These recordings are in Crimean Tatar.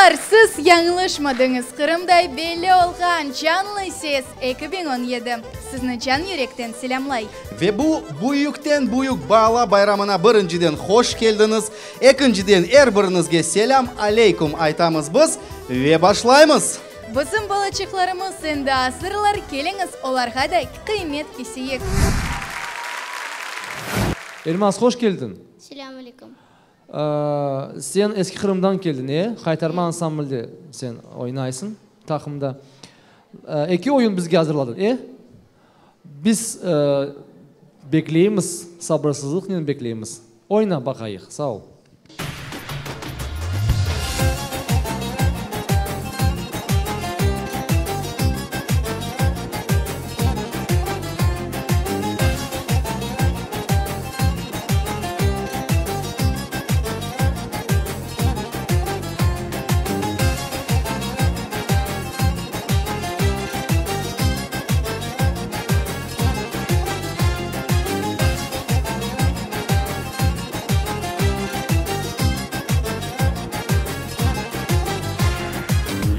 Dostlar, siz yañlışmadıñız, Qırımday belli olğan Canlı ses 2017 sizni can yürekten selâmlay. Ve bu büyükten büyük bala bayramına birinciden hoş keldiñiz, ekinciden er biriñizge selâm aleyküm aytamız biz ve başlaymız! Bizim balaçıqlarımız endi azırlar, keliñiz olarğa da qıymet keseyik. Elmaz, hoş keldiñ! Selâm aleyküm! Sen Eski Qırımdan keldiñ, e? Qaytarma ansamblde sen oynaysıñ, taqımda. Eki oyun bizge azırladıñ, e? Biz bekleymiz, sabırsızlıqnen bekleymiz. Oyna, baqayıq. Sağ ol.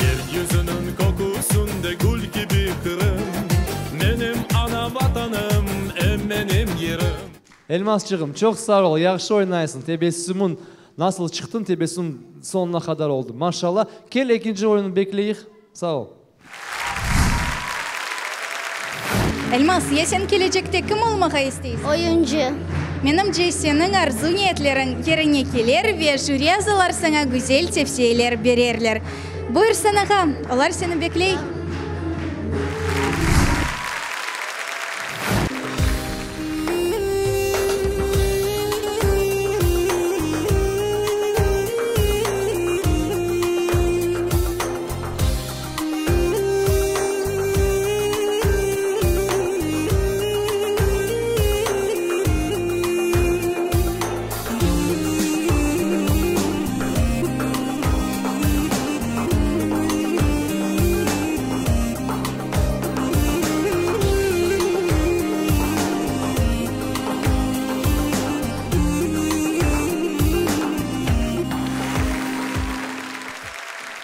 Yer yüzüniñ köküsinde gül kibi Qırım, Menim ana Vatanım, em menim yerim. Elmazçığım, çoq sağ ol, yahşı oynaysıñ, tebessümiñ nasıl çıqtıñ, tebessüm soñuna qadar oldı. Maşallah, kel ekinci oyunnı bekleyik, sağ ol. Elmaz, ya sen kelecekte kim olmağa isteysiñ? Oyuncı. Menimce, seniñ arzu-niyetleriñ yerine keler ve jüri azalar saña güzel tevsiyeler bererler. Buyur sanağa, olar seni bekley.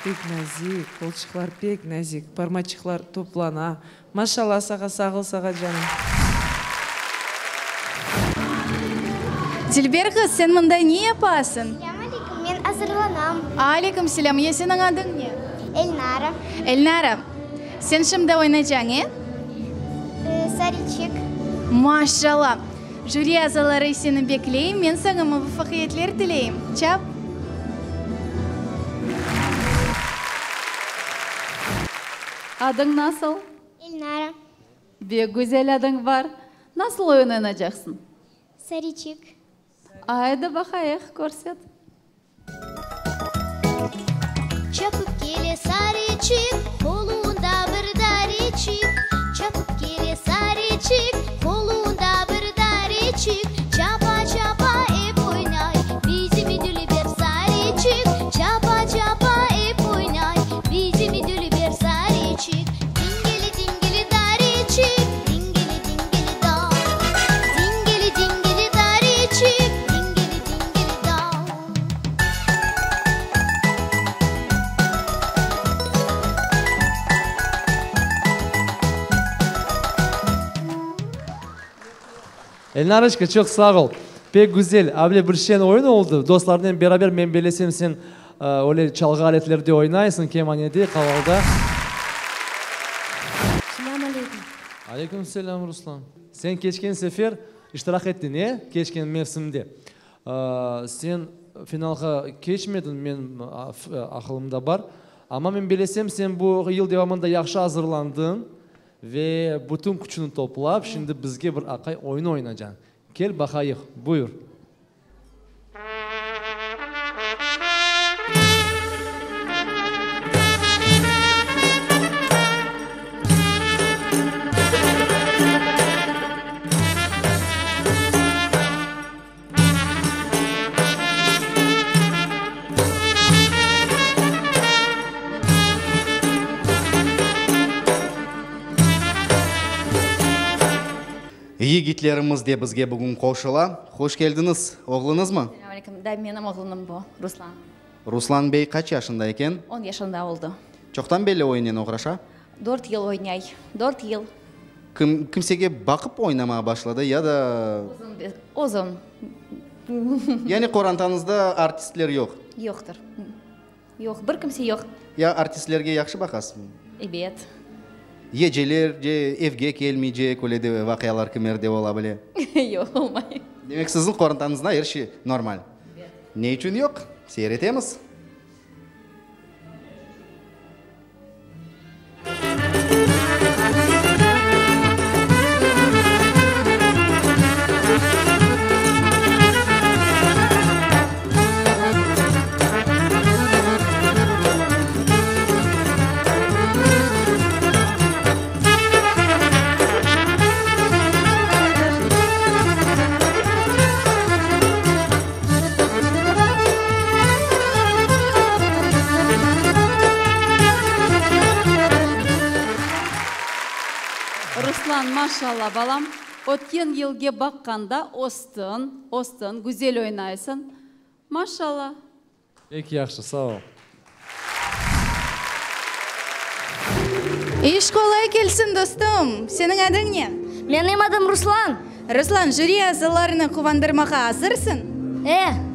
Pek nazik, qolçıqlar pek nazik, parmaçıqlar toplana. Maşallah sağa, sağ ol sağa canım. Dilber qız, sen mında ne yapasıñ? Selâm aleyküm, men azırlanam. Aleyküm selâm, ya seniñ adıñ ne? Elnara. Elnara, sen şimdi oynacañ, e? Sariçik. Maşallah! Jüri azaları seni bekley, men saña muvafaqiyetler tileyim. Çap! Adıñ nasıl? Elnara. Bek güzel adıñ bar. Nasıl oyun oynaycaqsıñ? Sariçik. Aydı baqayıq, körset. Çapıp kele Sariçik, qolunda bir dariçik. Çapıp kele Sariçik, qolunda bir dariçik. Çapa-çapa ep oynay, bizim dülber Sariçik. Çapa-çapa ep oynay, bizim dülber Sariçik. Dingili dingili dariçik, dingili dingili dau. Dingili dingili dariçik, dingili dingili dau. Elnaroçka, çoq sağ ol. Pek güzel, avle bir şeñ oyun oldı. Dostlarnen beraber, men belesem, sen öyle çalğı aletlerde oynaysıñ, kemanede, qavalda. Selâm aleyküm. Aleyküm selâm, Ruslan. Sen keçken sefer iştirak ettiñ, e, keçken mevsimde. Sen finalğa keçmediñ, men aqılımda bar. Amma men belesem, sen bu yıl devamında yahşı azırlandıñ ve bütün küçüni toplap, şimdi bizge bir aqay oyun oynacañ. Kel baqayıq, buyur. Yigitlerimiz de bizge bugün qoşula. Hoş keldiñiz. Oğluñızmı? Selâm aleyküm. Da, menim oğlunım bu, Ruslan. Ruslan bey qaç yaşında eken? On yaşında oldı. Çoqtan belli oyunnen oğraşa? Dört yıl oynay. Dört yıl. Kim, kimsege baqıp oynamağa başladı ya da? Özüm, özüm. Yani qorantañızda artistler yoq? Yoqtır. Yoq, bir kimse yoq. Ya artistlerge yahşı baqasızmı? Ebet. Geceler, ce evge kelmeycek, öyle de vaqialar kimerde ola bile. Yoq, olmay. Demek, siziñ qorantañızda er şey normal. Ebet. Ne içün yoq? Seyir etemiz. Ruslan, maşalla, balam, ötken yılge baqqanda östiñ, östiñ, güzel oynaysıñ. Maşalla. Pek yahşı, sağ ol. İş qolay kelsin, dostum! Seniñ adıñ ne? Menim adım Ruslan. Ruslan, jüri azalarını quvandırmağa azırsıñ? E.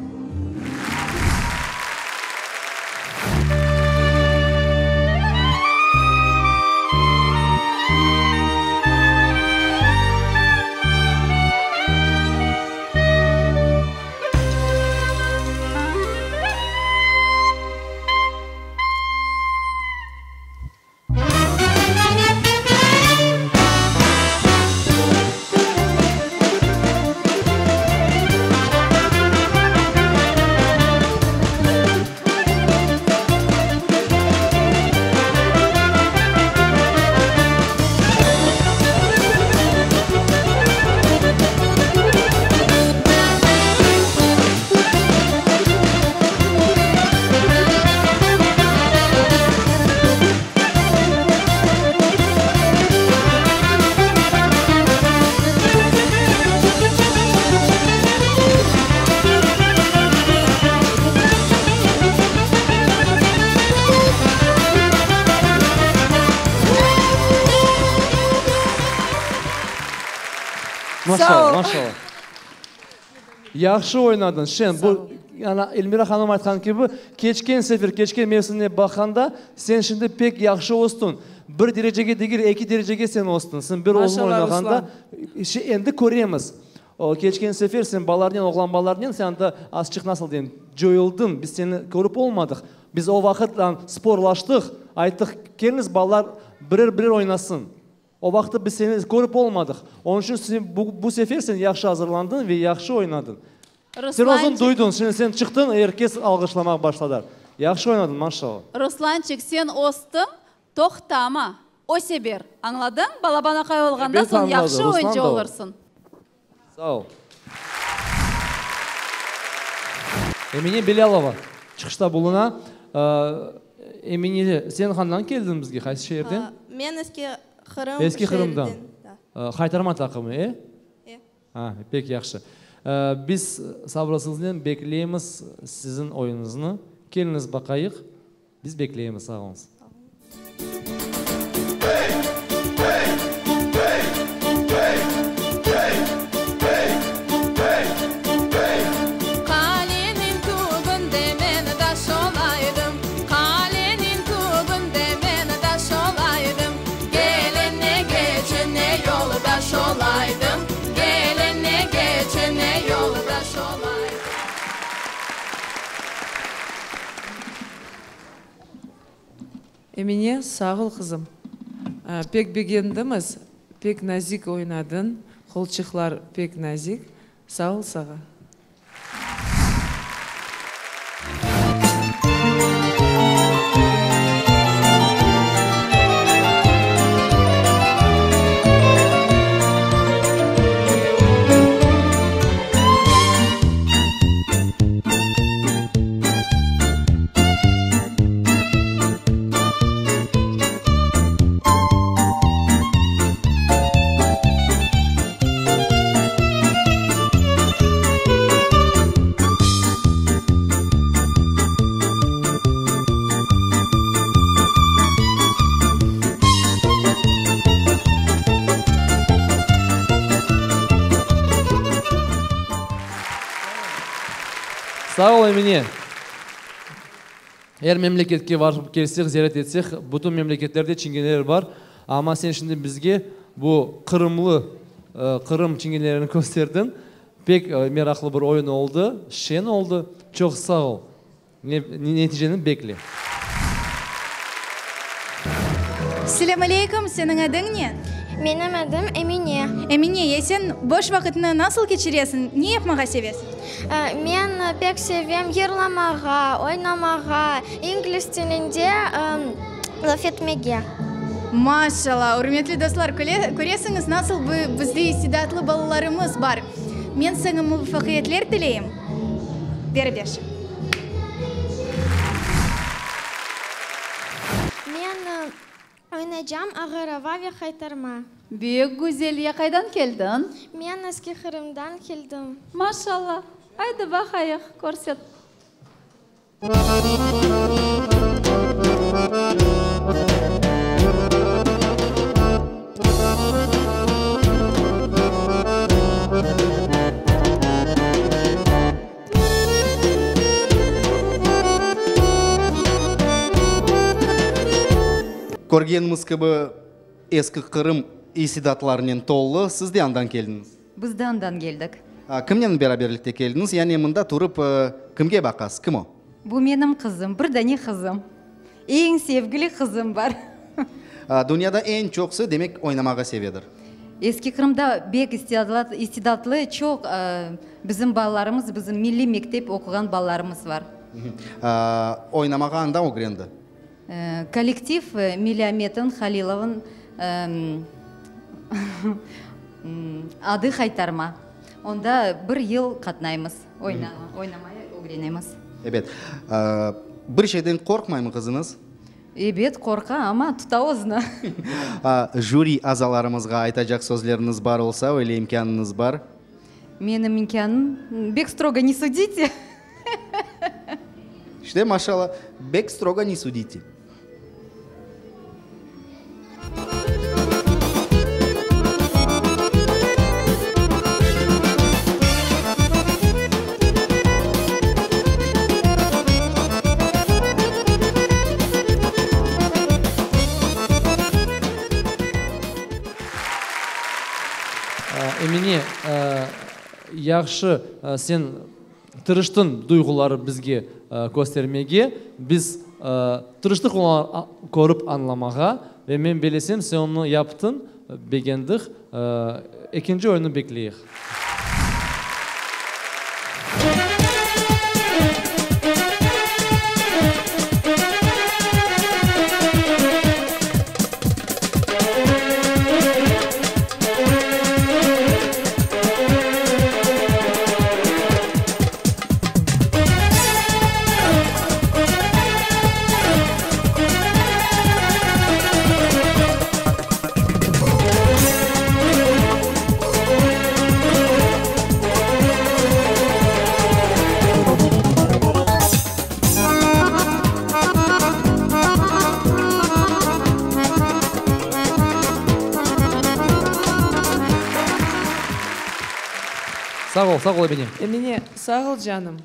Maşalla, maşalla. Yahşı oynadıñ, şen. Bu, ana, Elmira hanım aytqan kibi, keçken sefer, keçken mevsimine baqqanda, sen şimdi pek yahşı östüñ. Bir derecege degil, eki derecege sen östüñ. Sen bir özüñ oynağanda, endi köremiz. Keçken sefer sen balalarnen, oğlan balalarnen, sen anda azçıq, nasıl deyim, coyuldıñ, biz seni körip olmadıq. Biz o vaqıt sporlaştıq, ayttıq, keliñiz, balalar birer-birer oynasın. O vaqıt biz seni körip olmadıq. Onıñ içün sen bu bu sefer sen yahşı azırlandıñ ve yahşı oynadıñ. Sen özüñ duydıñ, şimdi sen çıqtıñ, er kes alğışlamaq başladılar. Yahşı oynadıñ, maşallah. Ruslançik, sen östiñ, toqtama, öse ber, añladıñ? Balaban aqay olğanda soñ yahşı oyuncı olursıñ. Sağ ol. Emine Belâlova çıqışta buluna. Emine, sen qandan keldiñ bizge, qaysı şeerden? Men Eski Qırım Eski Qırımdan. Haytarma taqımı, e? E. A, pek yahşı. Biz sabırsıznen bekleymiz siziñ oyunıñıznı. Keliñiz baqayıq. Biz bekleymiz, sağ oluñız. Qaleniñ tübünde men taş olaydım, Qaleniñ tübünde men taş olaydım, Gelene keçene yoldaş olaydım, Gelene keçene yoldaş olaydım. Emine, sağ ol, qızım. Pek begendimiz, pek nazik oynadıñ, qolçıqlar pek nazik. Sağ ol sağa. Sağ ol, Emine. Er memleketke barıp kelsek, ziyaret etsek, bütün memleketlerde çingeneler bar. Amma sen şimdi bizge bu qırımlı, Qırım çingenelerini kösterdiñ. Pek meraqlı bir oyun oldı, şeñ oldı. Çoq sağ ol. Neticeni bekle. Selâm aleyküm, seniñ adıñ ne? Menim adım Emine. Emine, ya sen boş vaqıtnı nasıl keçiresiñ, ne yapmağa sevesiñ? Men pek sevem yırlamağa, oynamağa, ingliz tilinde laf etmege. Maşallah, ürmetli dostlar, köresiñiz, nasıl bizde istidatlı balalarımız bar. Men saña muvafaqiyetler tileyim. Ber beş. Men oynaycam ağır ava ve haytarma. Bek güzel, ya qaydan keldiñ? Men Eski Qırımdan keldim. Maşallah, aydı baqayıq, körset. Körgenimiz kibi, Eski Qırım istidatlarnen tolu. Siz de andan keldiñiz. Biz de andan keldik. Kimnen beraberlikte keldiñiz? Yani mında turıp kimge baqasız? Kim o? Bu menim qızım, bir dane qızım. Eñ sevgili qızım bar. Dünyada eñ çoqsı, demek, oynamağa sevedir. Eski Qırımda bek istidatlı çoq bizim balalarımız, bizim milliy mektep oquğan balalarımız var. Oynamağa anda ögrendi. Kollektiv Miliametin Halilovnıñ adı Haytarma. Onda bir yıl qatnaymız, oynamaya ögrenemiz. Ebet. Bir şeyden qorqmaymı qızıñız? Ebet, qorqa, amma tuta özüni. Jüri azalarımızğa aytacaq sözleriñiz bar olsa, öyle imkânıñız bar. Menim imkânım, bek strogo ne sudite. İşte, maşallah, bek strogo ne sudite. Emine, yahşı, sen tırıştıñ duyğuları bizge köstermege, biz tırıştıq onı körip añlamağa ve men belesem, sen onı yaptıñ, begendik. Ekinci oyunnı bekleyik. Sağ ol, sağ ol, Emine. Emine, sağ ol, canım.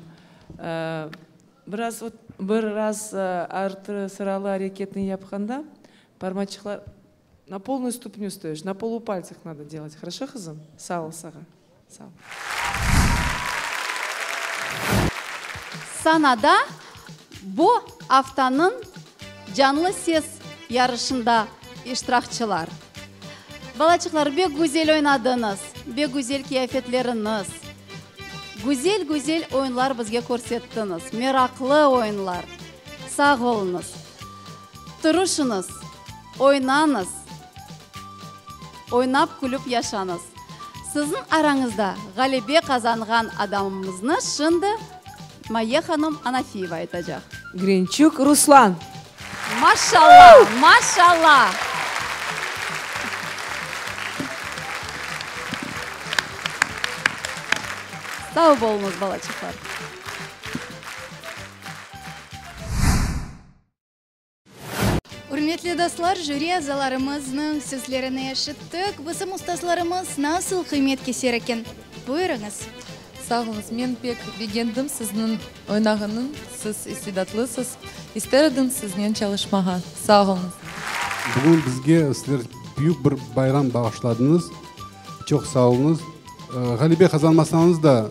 Biraz, biraz artı sıralı areketni yapqanda, parmaçıqlar na polnuyu stupnyu stoiş, na polupaltsah nado delat, horoşo, qızım? Sağ ol sağa, sağ ol. Sanada bu aftanıñ Canlı ses yarışında iştirakçılar. Balaçıqlar, bek güzel oynadıñız, bek güzel kiyafetleriñiz, güzel-güzel oyunlar bizge körsettiñiz, meraqlı oyunlar. Sağ oluñız. Tırışıñız, oynañız, oynap külüp yaşañız. Siziñ arañızda ğalebe qazanğan adamımıznı şimdi Maye hanım Anafiyeva aytacaq. Grinçuk Ruslan. Maşallah, maşallah! Sağ boluñız, balaçıqlar! Ürmetli dostlar, jüri azalarımıznıñ sözlerini eşittik. Bizim ustazlarımız nasıl qıymet keser eken? Buyurıñız. Sağ oluñız. Men pek begendim sizniñ oynağanıñ. Siz istidatlısız. İster edim siznen çalışmağa. Sağ oluñız. Bugün bizge sizler büyük bir bayram bağışladıñız. Çoq sağ oluñız. Ğalebe qazanmasañız da,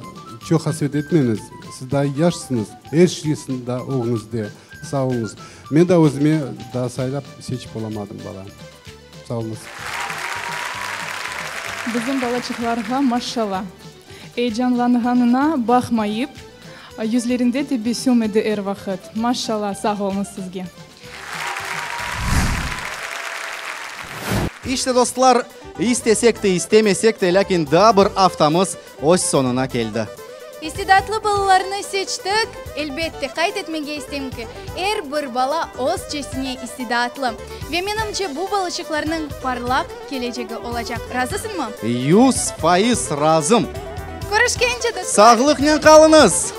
çoq hasret etmeñiz. Siz daa yaşsıñız, er şey siziñ daa ögüñizde. Sağ oluñız. Men daa özüme daa saylap seçip olamadım, bala. Sağ oluñız. Bizim balaçıqlarğa maşşalla. Eyecanlanğanına baqmayıp, yüzlerinde tebessüm edi er vaqıt. Maşşalla, sağ oluñız sizge. İşte, dostlar, istesek de, istemesek de, lâkin daa bir aftamız öz soñuna keldi. İstidatlı balalarnı seçtik. Elbette, qayd etmege isteyim ki, er bir bala özcesine istidatlı. Ve menimce, bu balaçıqlarnıñ parlaq kelecegi olacaq. Razısıñmı? 100% razım. Körüşkence, dostlar! Sağlıqnen qalıñız!